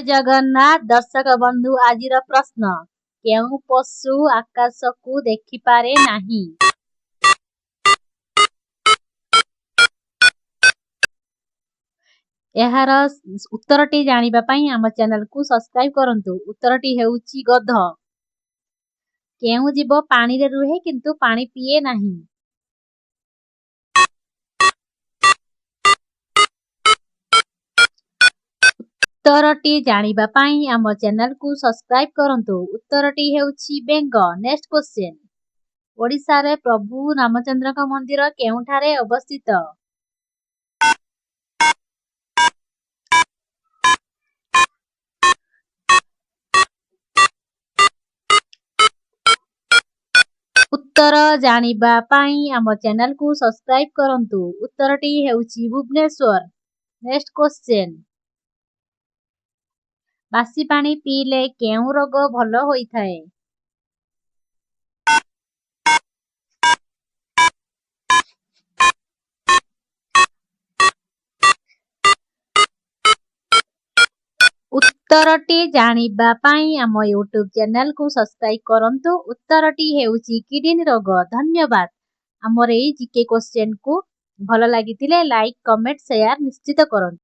ଜଗନ୍ନାଥ ଦର୍ଶକ ବନ୍ଧୁ, ଆଜିର ପ୍ରଶ୍ନ: କେଉଁ ପଶୁ ଆକାଶକୁ ଦେଖିପାରେ ନାହିଁ? ଏହାର ଉତ୍ତରଟି ଜାଣିବା ପାଇଁ ଆମ ଚ୍ୟାନେଲକୁ ସବସ୍କ୍ରାଇବ କରନ୍ତୁ। ଉତ୍ତରଟି ହେଉଛି ଗଧ। କେଉଁ ଜୀବ ପାଣିରେ ରୁହେ କିନ୍ତୁ ପାଣି ପିଏ ନାହିଁ? ଉତ୍ତରଟି ଜାଣିବା ପାଇଁ ଆମ ଚ୍ୟାନେଲକୁ ସବସ୍କ୍ରାଇବ କରନ୍ତୁ। ଉତ୍ତରଟି ହେଉଛି ବେଙ୍ଗ। ନେକ୍ସଟ କ୍ୱେଶ୍ଚନ, ଓଡ଼ିଶାରେ ପ୍ରଭୁ ରାମଚନ୍ଦ୍ରଙ୍କ ମନ୍ଦିର କେଉଁଠାରେ ଅବସ୍ଥିତ? ଉତ୍ତର ଜାଣିବା ପାଇଁ ଆମ ଚ୍ୟାନେଲକୁ ସବସ୍କ୍ରାଇବ କରନ୍ତୁ। ଉତ୍ତରଟି ହେଉଛି ଭୁବନେଶ୍ୱର। ନେକ୍ସଟ କ୍ୱେଶ୍ଚନ, ବାସି ପାଣି ପିଇଲେ କେଉଁ ରୋଗ ଭଲ ହୋଇଥାଏ? ଉତ୍ତରଟି ଜାଣିବା ପାଇଁ ଆମ ୟୁଟ୍ୟୁବ ଚ୍ୟାନେଲକୁ ସବସ୍କ୍ରାଇବ କରନ୍ତୁ। ଉତ୍ତରଟି ହେଉଛି କିଡନୀ ରୋଗ। ଧନ୍ୟବାଦ। ଆମର ଏଇ ଜିକେ କ୍ୱେଶ୍ଚନକୁ ଭଲ ଲାଗିଥିଲେ ଲାଇକ୍, କମେଣ୍ଟ, ସେୟାର ନିଶ୍ଚିତ କରନ୍ତୁ।